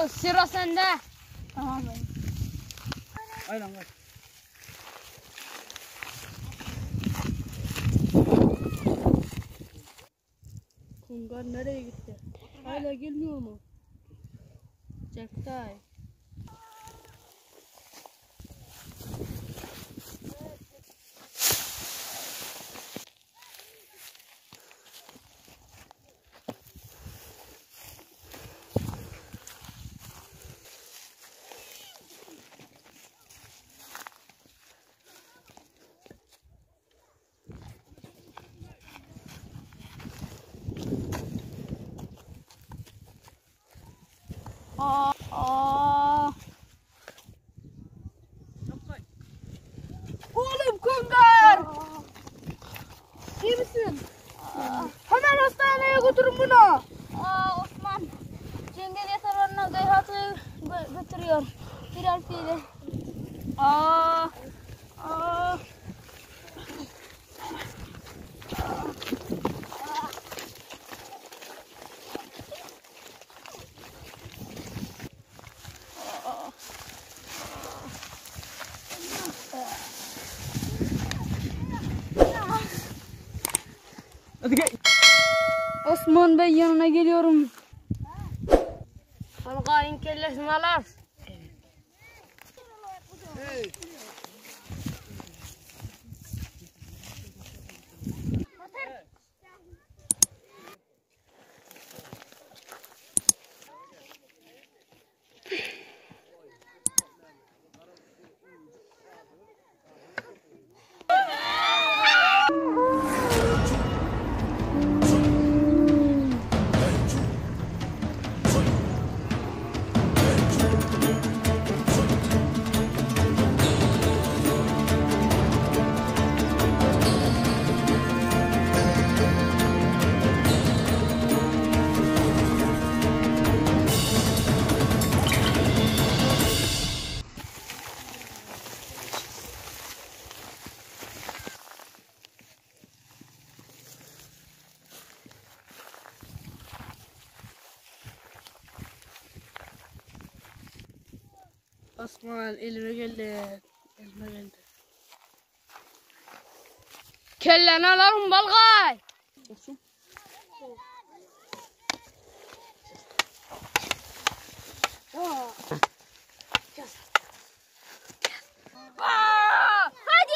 Sıra sende. Tamam dayı. Aynen kaç. Kungar nereye gitti? Hala gelmiyor mu? Cektay. Aa, aa. Oğlum Kungar! İyi misin? Hemen hastaneye götürün bunu. Aa, Osman. Cengiz yasalarına Gayhat'ı gö- götürüyor. Bir harfiyle. Aa, aa. Hadi gel. Osman Bey yanına geliyorum. Balgayın kellesini alar. Osman elime geldi. Elime geldi. Kelleni alırım Balgay. Aa! Hadi